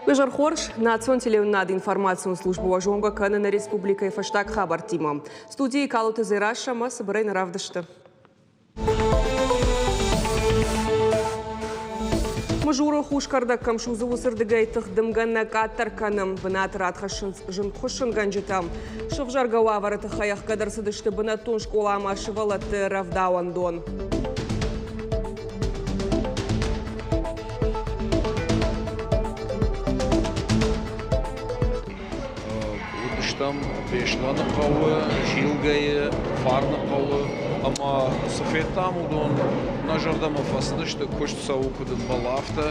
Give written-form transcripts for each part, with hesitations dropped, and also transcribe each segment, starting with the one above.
Уе хорз! Национ телеуынынады информацион службӕ уӕ зонгӕ кӕны нӕ республикӕйы фӕстаг хабӕрттимӕ. Студийы Калоты Дзерассӕ ӕмӕ цыбырӕй нӕ равдысты. Мызуры хус кӕрдӕг кӕм судзы, уыцырдыгӕй тыхдымгӕ нӕ къаддӕр кӕны. Бынаты радхӕссынц зынгхуыссынгӕнджытӕ. Сывзӕргӕ уавӕры тыххӕй ӕхгӕд ӕрцыдысты бынӕттон скъола ӕмӕ сывӕллӕтты рӕвдауӕндон. Уыдыстӕм Беслӕны хъӕуы, Зилгӕйы, Фарны хъӕуы ӕмӕ цы федтам, уыдон нӕ зӕрдӕмӕ фӕцыдысты, куыст цӕуы куыд ӕмбӕлы, афтӕ.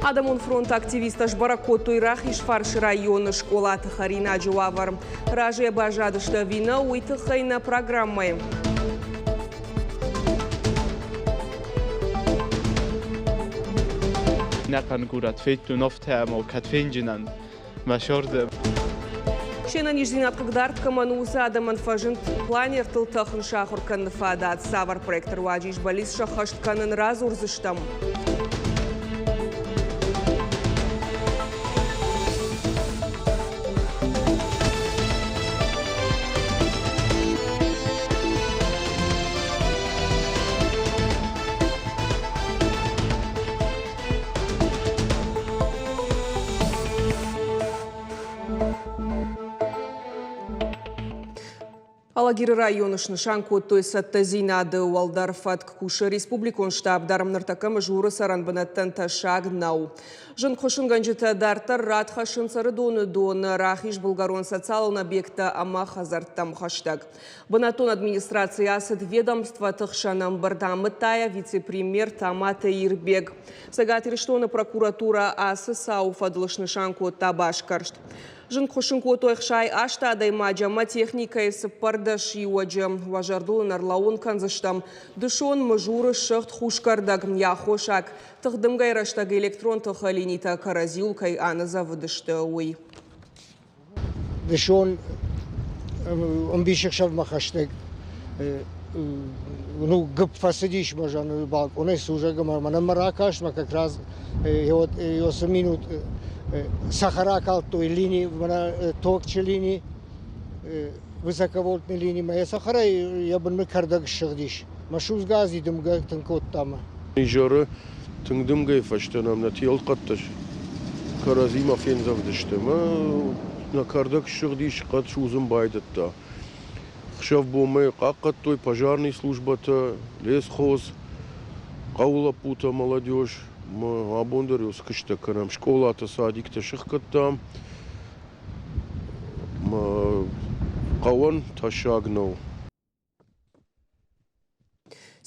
Адӕмон фронты активисттӕ сбӕрӕг кодтой Рахизфарсы районы скъолаты хӕринаджы уавӕр. Разыйӕ баззадысты ӕви нӕ, уый тыххӕй нӕ программӕйы. Нӕхъӕн горӕт федтон афтӕ ӕмӕ кӕд фенджынӕн мӕ сӕрды. Се нӕниздзинад хъыгдард кӕмӕн у, уыцы адӕмӕн фӕзынд планертыл тӕхын сахуыр кӕныны фадат. Цавӕр проекты руаджы ис бӕллиц сӕххӕст кӕнын, радзурдзыстӕм. Алагиры районы снысан кодтой цӕттӕдзинады уӕлдӕр фӕтк кусы республикон штаб дӕр. Ныртӕккӕ Мызуры цӕрӕн бынӕттӕн тӕссаг нӕу. Зынгхуыссынгӕнджытӕ дарддӕр рад хӕссынц Ӕрыдоны доны рахиз былгӕрон социалон объекттӕ ӕмӕ хӕдзӕрттӕм хӕстӕг. Бынӕттон администраци ацыд ведомствоты хсӕн ӕмбырд, амыдта йӕ вице-премьер Таматы Ирбег. Цӕгат Ирыстоны прокуратурӕ ацы цауы фӕдыл снысан кодта басгӕрст. Зынгхуыссын кодтой 68 адӕймаджы ӕмӕ техникӕйы 14 иуӕджы. Уӕ зӕрдыл ын ӕрлӕууын кӕндзыстӕм, дысон Мызуры ссыгъд хусгӕрдӕг, йӕ аххосаг тыхдымгӕйы рӕстӕг электрон тыхы линитӕ кӕрӕдзиуыл кӕй аныдзӕвыдысты, уый. Дысон ӕмбисӕхсӕвмӕ хӕстӕг ну, гыпп фӕцыдис мӕ балкъонӕй служӕг ӕмӕ мӕнӕн мӕ ракастмӕ как раз уыцы минут сахар акалдтой лини, мӕнӕ токчы лини, высоковольтный лини, мӕ йӕ сахарӕй йӕ бынмӕ кӕрдӕг ссыгъдис. Мӕ судзгӕ ази дымгӕ тынг кодта мӕ. Изӕры тынг дымгӕйы фӕстӕ нӕм нӕ телхъӕдтӕ кӕрӕдзимӕ фендзӕвдысты ӕмӕ нӕ кӕрдӕг ссыгъдис, хъӕд судзын байдыдта. Хсӕв-бонмӕ хъахъхъӕдтой пожарный службӕтӕ, лесхоз, хъӕуы лӕппутӕ, молодежь. Абон дӕр цы куыстӕ кӕнӕм, скъолатӕ, садиктӕ сыхгӕдтам. Хъӕуӕн тӕссаг нӕу.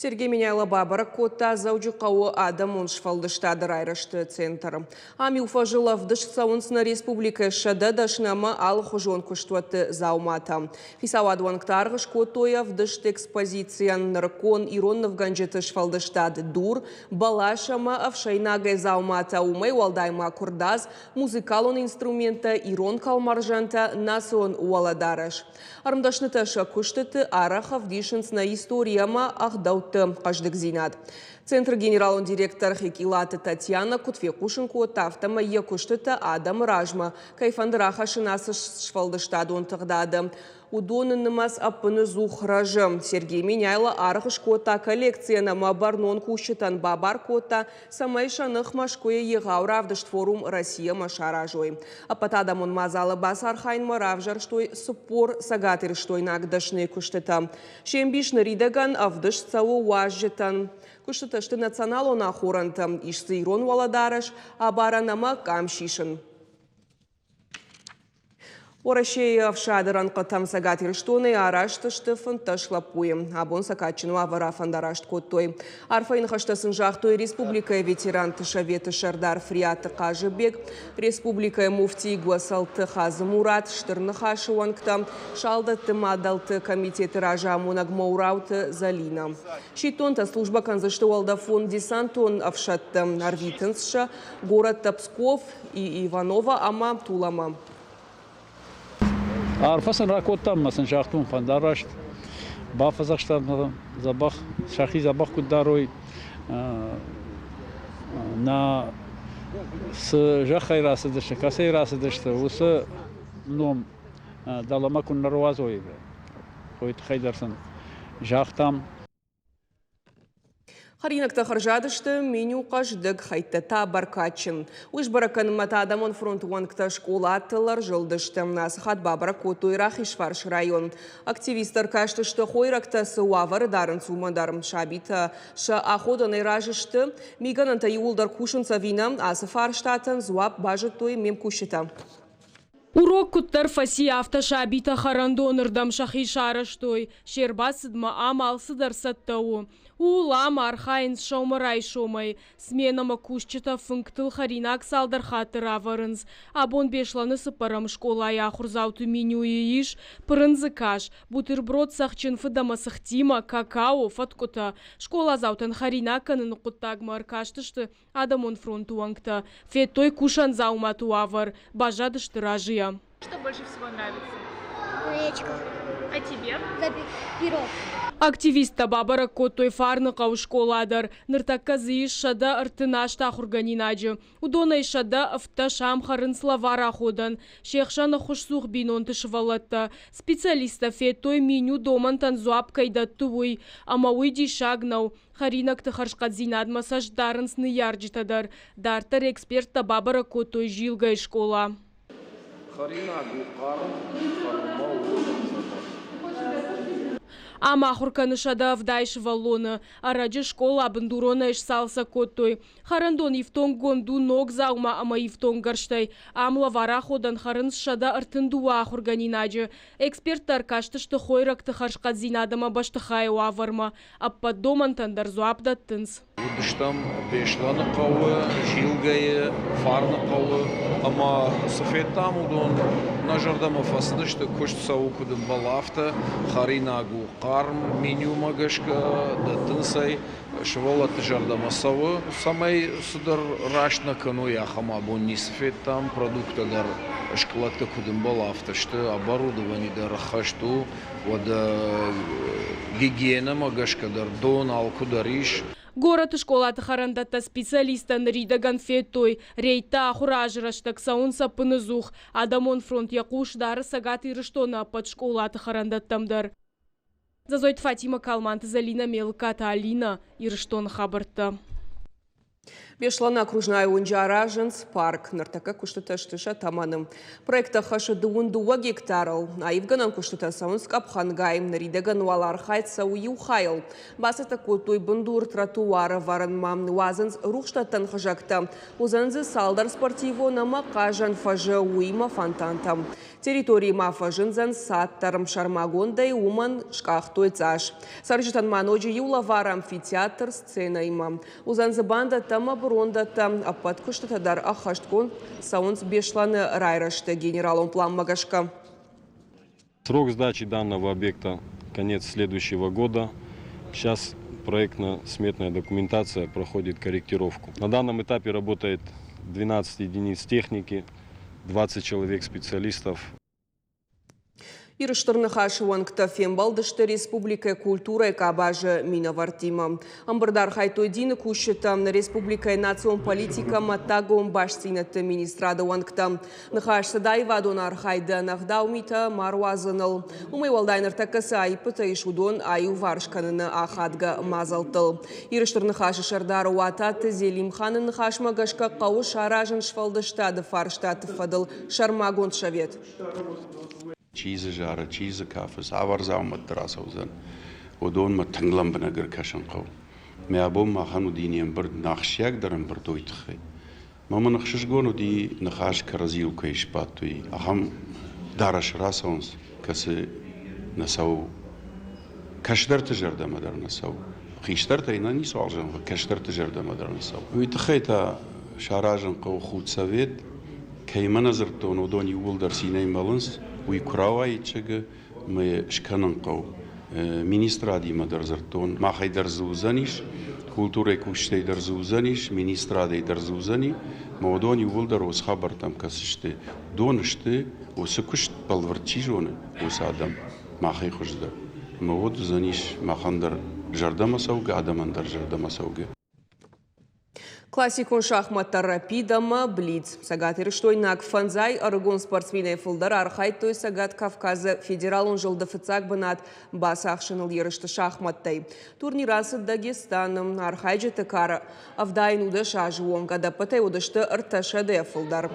Сергей Меняйло бабӕрӕг кодта Дзӕуджыхъӕуы адӕмон сфӕлдыстады райрӕзты центр. Ам иу фӕзыл ӕвдыст цӕуынц нӕ республикӕйы 110 ӕмӕ алыхуызон куыстуӕтты дзауматӕ. Хицауады уӕнгтӕ аргъ скодтой ӕвдыст экспозицийӕн нырыккон ирон нывгӕнджыты сфӕлдыстад дур, бӕлас ӕмӕ ӕфсӕйнагӕй дзауматӕ, уымӕй уӕлдай ма куырдадз, музыкалон инструменттӕ, ирон кӕлмӕрзӕнтӕ, национ уӕлӕдарӕс. Ӕрмдӕснытӕ сӕ куыстыты арӕх ӕвдисынц нӕ истори ӕмӕ ӕгъдӕутты хъӕздыгдзинад. Центры генералон директор Хекъилаты Татьяна куыд фехъусын кодта, афтӕмӕй йӕ куыстытӕ адӕмы размӕ кӕй фӕнды рахӕссын ацы сфӕлдыстадон тыгъдады, уыдоны нымӕц ӕппыныдзух рӕзы. Сергей Меняйло аргъ скодта коллекцийӕн ӕмӕ бӕрнон кусджытӕн бабар кодта, цӕмӕй сӕ ных Мӕскуыйы егъау равдыст-форум Россия-мӕ саразой. Ӕппӕтадӕмон мадзалы бацархайынмӕ равзӕрстой 40 цӕгатирыстойнаг дӕсныйы куыстытӕ. Се мбис ныридӕгӕн ӕвдыст цӕуы уазджытӕн. Куыстытӕ сты националон ахорӕнтӕ, ис дзы ирон уӕлӕдарӕс, абарӕн ӕмӕ къам сисын. Уӕрӕсейы ӕфсады рӕнхъытӕм Цӕгат Ирыстонӕй араст сты 15 лӕппуйы. Абон сӕ кадджын уавӕры афӕндараст кодтой. Арфӕйы ныхӕстӕ сын загътой республикӕйы ветеранты советы сӕрдар Фриаты Хъазыбег, республикӕйы муфтий Гуӕцӕлты Хадзымурат, Стыр Ныхасы уӕнгтӕ, салдӕтты мадӕлты комитеты разамонӕг Моурауты Зӕлинӕ. Сидтонтӕ службӕ кӕндзысты уӕлдӕфон-десантон ӕфсӕдты, ӕрвитынц сӕ горӕттӕ Псков, Иванова ӕмӕ Туламӕ. Арфӕ сын ракодтам ӕмӕ сын загътон фӕндараст, бафӕдзӕхстам дзӕбӕх, сӕхи дзӕбӕх куыд дарой, нӕ Цы зӕххӕй рацыдысты, кӕцӕй рацыдысты, уыцы ном дӕлӕмӕ куы нӕ руадзой, уый тыххӕй дӕр сын загътам. Хӕринӕгтӕ хӕрзад сты, меню хъӕздыг, хӕйттӕ та бӕркадджын. Уый сбӕрӕг кӕнынмӕ та адӕмон фронты уӕнгтӕ скъолатыл ӕрзылдысты. Ацы хатт бабӕрӕг кодтой Рахизфарсы район. Активисттӕ ӕркастысты, хойрӕгтӕ цы уавӕры дарынц, уымӕ дӕр. Сабитӕ сӕ аходӕнӕй разы сты. Мигӕнӕнтӕ иууылдӕр кусынц ӕви нӕ, ацы фарстатӕн дзуапп базыдтой ме мкусджытӕ. Урок куыддӕр фӕци, афтӕ сабитӕ хӕрӕндоны рдӕм сӕхи сарӕзтой. Се рбацыдмӕ ам алцыдӕр цӕттӕ у. Ууыл ам архайынц сӕумӕрайсомӕй. Сменӕмӕ кусджытӕ фынгтыл хӕринаг цалдӕр хатты равӕрынц. Абон Беслӕны цыппӕрӕм скъолайы ахуырдзауты менюйы ис пырындзы кас, бутерброд цӕхджын фыд ӕмӕ цыхтимӕ, какао, фӕткъуытӕ. Скъоладзаутӕн хӕринаг кӕныны хъуыддагмӕ ӕркастысты Адӕмон фронты уӕнгтӕ федтой кусӕн дзауматы уавӕр, баззадысты разыйӕ. Что больше всего нравится? Гречка. А тебе? Пирог. Активисттӕ бабӕрӕг кодтой Фарныхъӕуы скъола дӕр. Ныртӕккӕ дзы ис 138 ахуыргӕнинаджы. Уыдонӕй 117 ам хӕрынц лӕвар аходӕн. Се хсӕн ӕххуысцух бинонты сывӕллӕттӕ. Специалисттӕ федтой меню домӕнтӕн дзуапп кӕй дӕтты, уый. Ӕмӕ уый диссаг нӕу. Хӕринӕгты хӕрзхъӕддзинадмӕ цӕст дарынц ныййарджытӕ дӕр. Дарддӕр эксперттӕ бабӕрӕг кодтой Зилгӕйы скъола. Хӕринаг у хъарм, хъарммӕ у дзӕбӕх. Ам ахуыр кӕны 170 сывӕллоны. Ӕрӕджы скъола бындуронӕй сцалцӕг кодтой. Хӕрӕндон ифтонггонд у ног дзаума ӕмӕ ифтонггӕрзтӕй. Ам лӕвар аходӕн хӕрынц 132 ахуыргӕнинаджы. Эксперттӕ ӕркастысты хойрӕгты хӕрзхъӕддзинад ӕмӕ бӕстыхайы уавӕрмӕ. Ӕппӕт домӕнтӕн дӕр дзуапп дӕттынц. Уыдыстӕм Беслӕны хъӕуы, Зилгӕйы, Фарны хъӕуы ӕмӕ цы федтам, уыдон нӕ зӕрдӕмӕ фӕцыдысты. Куыст цӕуы куыд ӕмбӕлы, афтӕ. Хӕринаг у хъарм менюмӕ гӕсгӕ, дӕттынц ӕй. Сывӕллӕтты зӕрдӕмӕ цӕуы, цӕмӕй цыдӕр раст нӕ кӕной, ахӕм абон ницы федтам. Продукттӕ дӕр скълӕдты куыд ӕмбӕлы, афтӕ сты. Оборудовани дӕр ӕххӕст у. Уӕдӕ гигиенӕмӕ гӕсгӕ дӕр дон алкуыдӕр ис. Горӕты скъолаты хӕрӕндӕттӕ специалисттӕ ныридӕгӕн федтой, рейдтӕ ахуыры азы рӕстӕг цӕуынц ӕппыныдзух. Адӕмон фронт йӕ хъус дары Цӕгат Ирыстоны ӕппӕт скъолаты хӕрӕндӕттӕм дӕр. Зазойты Фатимӕ, Калманты Зӕлинӕ, Мелыкаты Алинӕ, Ирыстоны хабӕрттӕ. Беслӕны окружнайы уынджы аразынц парк. Ныртӕккӕ куыстытӕ сты сӕ тӕмӕны. Проект ӕххӕсы 22 гектарыл. Аивгӕнӕн куыстытӕ цӕуынц къӕпхӕнгай. Ныридӕгӕн уал архайд цӕуы иу хайыл. Бацӕттӕ кодтой бындур тротуар ӕвӕрынмӕ. Уадзынц рухсдӕттӕн хызӕгтӕ. Уыдзӕн дзы цалдӕр спортивон ӕмӕ хъазӕн фӕзы, уыимӕ фонтантӕ. Территорийы ма фӕзындзӕн цад дӕр. Сӕрмагондӕй уымӕн скъахтой цъас. Цӕрджытӕн ма ноджы иу лӕвар амфитеатр сценӕимӕ. Уыдзӕн дзы бандӕттӕ ӕмӕ бырондӕттӕ. Ӕппӕт куыстытӕ дӕр ӕххӕстгонд цӕуынц Беслӕны райрӕзты генералон пъланмӕ гӕсгӕ. Срок сдачи данного объекта – конец следующего года. Сейчас проектно-сметная документация проходит корректировку. На данном этапе работает 12 единиц техники, 20 человек специалистов. Иры Стыр Ныхасы уӕнгтӕ фембӕлдысты республикӕйы культурӕйы къабазы минӕвӕрттимӕ. Ӕмбырды архайдтой дины кусджытӕ, республикӕйы национ политикӕ ӕмӕ ӕддагон бастдзинӕдты министрады уӕнгтӕ. Ныхас цыд аивадон архайды ӕнӕгъдау митӕ ма руадзыныл. Уымӕй уӕлдай ныртӕккӕ цы аиппытӕ ис, уыдон аиуварс кӕныны ахадгӕ мадзӕлттыл. Иры Стыр Ныхасы сӕрдар Уататы Зелимханы ныхасмӕ гӕсгӕ хъӕуы саразын сфӕлдыстады фарстаты фӕдыл сӕрмагонд совет. Чи дзы зары, чи дзы кафы, цавӕр дзаумӕтты рацӕудзӕн, уыдонмӕ тынг лӕмбынӕг ӕркӕсын хъӕуы. Мӕ абон махӕн уыди не мбырд, нӕ ахсджиагдӕр ӕмбырд уый тыххӕй. Мӕ мын ӕхсызгон уыди, ныхас кӕрӕдзийыл кӕй сбадт, уый. Ахӕм дарӕс рацӕуынц, кӕцы нӕ цӕуы кӕстӕрты зӕрдӕмӕ дӕр нӕ цӕуы. Хистӕртӕй нӕ ницуал зӕгъы, кӕстӕрты зӕрдӕмӕ дӕр нӕ цӕуы. Уый тыххӕй та саразын хъӕуы худсовет, кӕимӕ нӕ дзырдтон, уыдон иууылдӕр цинӕй мӕлынц, уый куы рауайы чызджы, мӕ скӕнын хъӕуы. Министрадимӕ дӕр дзырдтон, махӕй дӕр дзы уыдзӕнис, культурӕйы кусджытӕй дӕр дзы уыдзӕнис, министрадӕй дӕр дзы уыдзӕни, мӕ уыдон иууылдӕр уыцы хабӕрттӕм кӕсдзысты. Уыдон сты, уыцы куыст бӕлвырд чи зоны, уыцы адӕм махӕй хуыздӕр. Ӕмӕ уӕд уыдзӕнис махӕн дӕр зӕрдӕмӕ цӕугӕ, адӕмӕн дӕр зӕрдӕмӕ цӕугӕ. Классикон шахмӕттӕ Рапид ӕмӕ Блиц. Цӕгатирыстойнаг фӕндзай ӕрыгон спортсменӕй фылдӕр архайдтой Цӕгат Кавказы федералон зылды фыццаг бынат бацахсыныл ерысты шахмӕттӕй. Турнир ацыд Дагестаны. Архайджыты кары 79 азы онг ӕдӕппӕтӕй уыдысты ӕртӕсӕдӕйӕ фылдӕр.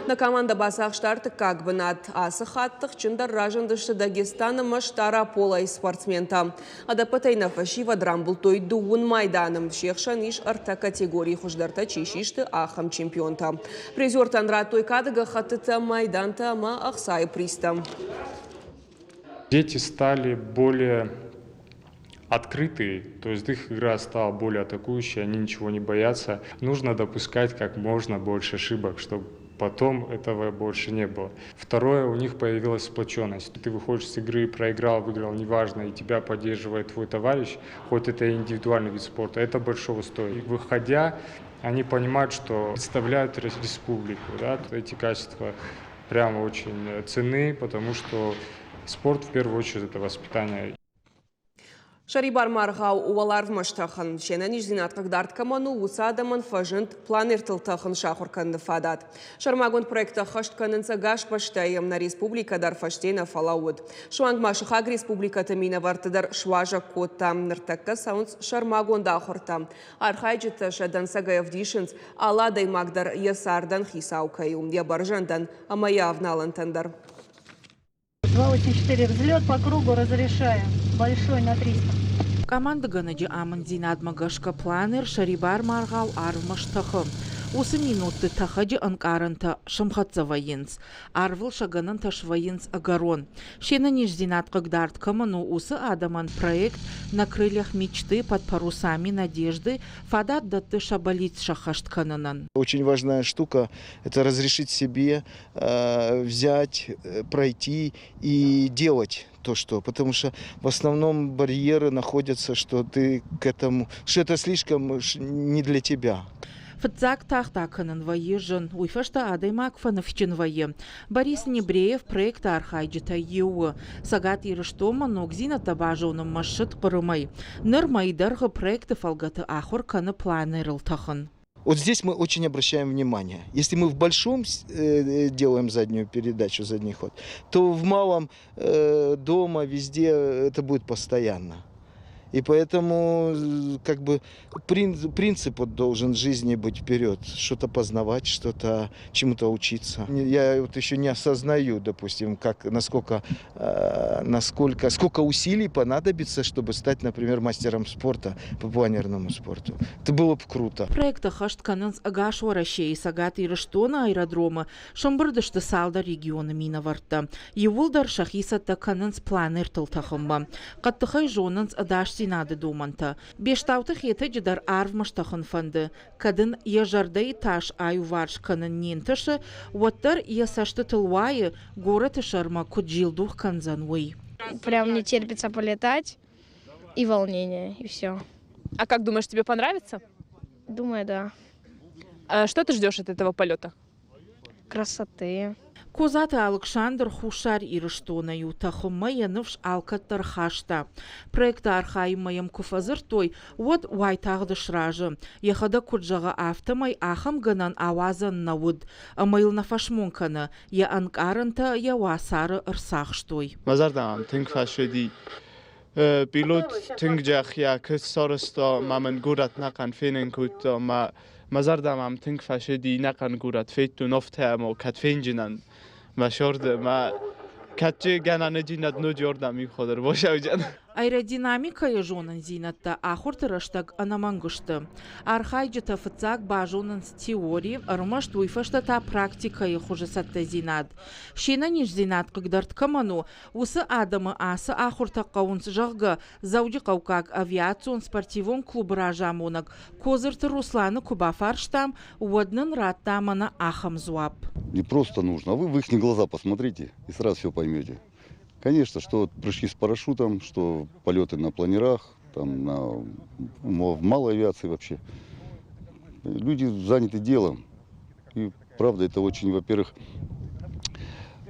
Нӕ командӕ бацахста ӕртыккаг бынат. Ацы хатт тыхджындӕр разындысты Дагестаны ӕмӕ Стъараполӕй спортсментӕ. Ӕдӕппӕтӕй нӕ фӕсивӕд рамбылдтой дыууын майданы. Се хсӕн ис ӕртӕ категорийы хуыздӕртӕ чи систы, ахӕм чемпионтӕ. Призертӕн радтой кады гӕххӕттытӕ, майдантӕ ӕмӕ ӕхцайы призтӕ. Дети стали более открытые, то есть их игра стала более атакующей, они ничего не боятся. Нужно допускать как можно больше ошибок, чтобы потом этого больше не было. Второе, у них появилась сплоченность. Ты выходишь с игры, проиграл, выиграл, неважно, и тебя поддерживает твой товарищ, хоть это и индивидуальный вид спорта, это большого стоит. И выходя, они понимают, что представляют республику. Да? Эти качества прямо очень ценны, потому что спорт в первую очередь это воспитание. Сӕрибар маргъау уӕларвмӕ стӕхын, се нӕниздзинад хъыгдард кӕмӕн у, уыцы адӕмӕн фӕзынд планертыл тӕхын сахуыр кӕныны фадат. Сӕрмагонд проекттӕ ӕххӕст кӕнынц ӕгас бӕстӕйы, нӕ республикӕ дӕр фӕсте нӕ фӕлӕууыд. Суанг ма сыхаг республикӕты минӕвӕртты дӕр суазӕг кодта. Ныртӕккӕ цӕуынц сӕрмагонд ахуыртӕ. Архайджытӕ сӕ дӕнцӕгӕй ӕвдисынц, алы адӕймаг дӕр йӕ цардӕн хицау кӕй у, йӕ бӕрзӕндӕн ӕмӕ йӕ авналӕнтӕн дӕр. 2,84. Взлет по кругу разрешаем. Большой на 300. Къамандыгӕнӕджы амынддзинадмӕ гӕсгӕ планер сӕрибар маргъау арвмӕ стӕхы. Уыцы минутты тӕхӕджы ӕнкъарӕнтӕ сӕмхӕццӕ вӕййынц. Арвыл сӕ гӕнӕнтӕ свӕййынц ӕгӕрон. Се нӕниздзинад хъыгдард кӕмӕн у, уыцы адӕмӕн проект «На крыльях мечты под парусами надежды» фадат дӕтты сӕ бӕллиц сӕххӕст кӕнынӕн. Очень важная штука – это разрешить себе взять, пройти и делать то, что. Потому что в основном барьеры находятся, что ты к этому, что это слишком не для тебя. Фыццаг тахт акӕнын вӕййы зын, уый фӕстӕ адӕймаг фӕныфсджын вӕййы. Борис Небреев проекты архайджытӕй иу у. Цӕгат Ирыстонмӕ ногдзинӕдтӕ базонынмӕ ссыд Хъырымӕй. Ныр мӕйы дӕргъы проекты фӕлгӕты ахуыр кӕны планерыл тӕхын. Вот здесь мы очень обращаем внимание. Если мы в большом делаем заднюю передачу, задний ход, то в малом дома везде это будет постоянно. И поэтому как бы принцип вот должен жизни быть вперед, что-то познавать, что-то чему-то учиться. Я вот еще не осознаю, допустим, как, насколько, насколько, сколько усилий понадобится, чтобы стать, например, мастером спорта по планерному спорту. Это было бы круто. Проект ӕххӕст кӕнынц ӕгас Уӕрӕсейы Цӕгат Ирыстоны аэродромы сӕмбырд сты цалдӕр регионы минӕвӕрттӕ. Иууылдӕр сӕхи цӕттӕ кӕнынц планертыл тӕхынмӕ. Хъӕддыхӕй зонынц ӕдасдзинады домӕнтӕ. Бестауты Хетӕджы дӕр арвмӕ стӕхын фӕнды. Кӕд ын йӕ зӕрдӕйы тас аиуварс кӕнын не нтысы, уӕддӕр йӕ цӕстытыл уайы, горӕты сӕрмӕ куыд зилдух кӕндзӕн, уый. Прям не терпится полетать и волнение, и все. А как думаешь, тебе понравится? Думаю, да. А что ты ждешь от этого полета? Красоты. Козаты Алыксандр Хуссар Ирыстонӕй у тӕхынмӕ йӕ ныфс алкӕддӕр хаста. Проекты архайынмӕ йӕм куы фӕдзырдтой, уӕд уайтагъд сразы. Йӕхӕдӕг куыд зӕгъы, афтӕмӕй ахӕм гӕнӕн ауадзӕн нӕ уыд, ӕмӕ йыл нӕ фӕсмон кӕны, йӕ ӕнкъарӕнтӕ йӕ уацары ӕрцахстой. Мӕ зӕрдӕмӕ тынг фӕцыди. Пилот тынг джӕх йӕ куыст сарӕзта ӕмӕ мын горӕт ӕнӕхъӕн фенын кодта ӕмӕ мӕ зӕрдӕмӕ тынг фӕцыди ӕнӕхъӕн горӕт федтон афтӕ ӕмӕ кӕд фенджынӕн мӕ сӕрды мӕ кӕдджы гӕнӕныджинад ноджы ардӕм иухуыдӕр бацӕудзӕн. Аэродинамикӕйы зонындзинӕдтӕ ахуырты рӕстӕг ӕнӕмӕнг сты. Архайджытӕ фыццаг базонынц теори, ӕрмӕст уый фӕстӕ та практикӕйы хуызы цӕттӕдзинад. Се нӕниздзинад хъыгдард кӕмӕн у, уыцы адӕмы ацы ахуыртӕ хъӕуынц, зӕгъгӕ, Дзӕуджыхъӕуккаг авиацион спортивон клубы разамонӕг Козырты Русланы куы бафарстам, уӕд нын радта мӕнӕ ахӕм дзуапп. Не просто нужно, а вы в их глаза посмотрите и сразу все поймете. Конечно, что прыжки с парашютом, что полеты на планерах, там, в малой авиации вообще. Люди заняты делом. И правда, это очень, во-первых,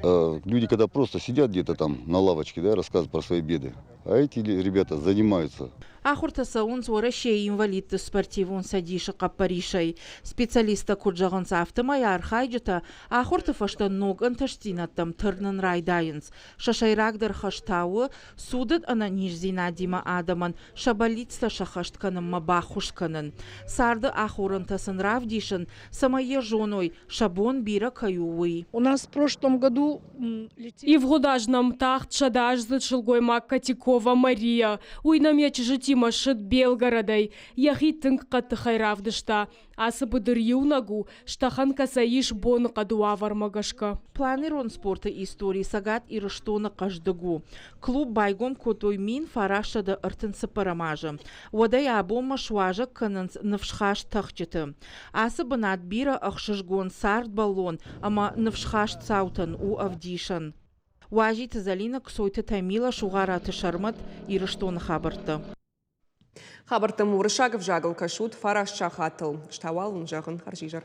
люди, когда просто сидят где-то там на лавочке, да, рассказывают про свои беды. А эти ребята занимаются. Ахуыртӕ цӕуынц Уӕрӕсейы инвалидты спортивон цӕдисы хъӕппӕрисӕй. Специалисттӕ куыд зӕгъынц, афтӕмӕй архайджытӕ ахуырты фӕстӕ ног ӕнтыстдзинӕдтӕм тырнын райдайынц. Сӕ сӕйрагдӕр хӕс та у цудыд ӕнӕниздзинадимӕ адӕмӕн сӕ бӕллицтӕ сӕххӕст кӕнынмӕ баххуыс кӕнын. Царды ахорӕнтӕ сын равдисын, цӕмӕй йӕ зоной, сӕ бон бирӕ кӕй у, уый. У нас в прошлом году Ивгъуыд аз нӕм тагъд сӕдӕаздзыд сылгоймаг Котякова Мария. Уый нӕм йӕ чызджытимӕ ссыд Белгородӕй. Йӕхи тынг хъӕддыхӕй равдыста. Ацы быдыр иунӕг у, стӕхӕн кӕцӕй ис боныхъӕды уавӕрмӕ гӕсгӕ. Планерон спорты истори Цӕгат Ирыстоны хъӕздыг у. Клуб байгом кодтой 1934 азы. Уӕдӕй абонмӕ суазӕг кӕнынц ныфсхаст тӕхджыты. Ацы бынат бирӕ ӕхсызгон, цардбӕллон ӕмӕ ныфсхаст цаутӕн у ӕвдисӕн. Уазиты Зӕлинӕ, Ксойты Тамила, Сугъараты Сӕрмӕт, Ирыстоны хабӕрттӕ. Хабӕрттӕм уырыссаг ӕвзагыл кӕсут фараст сахатыл. Стауал уын зӕгъын хӕрзизӕр.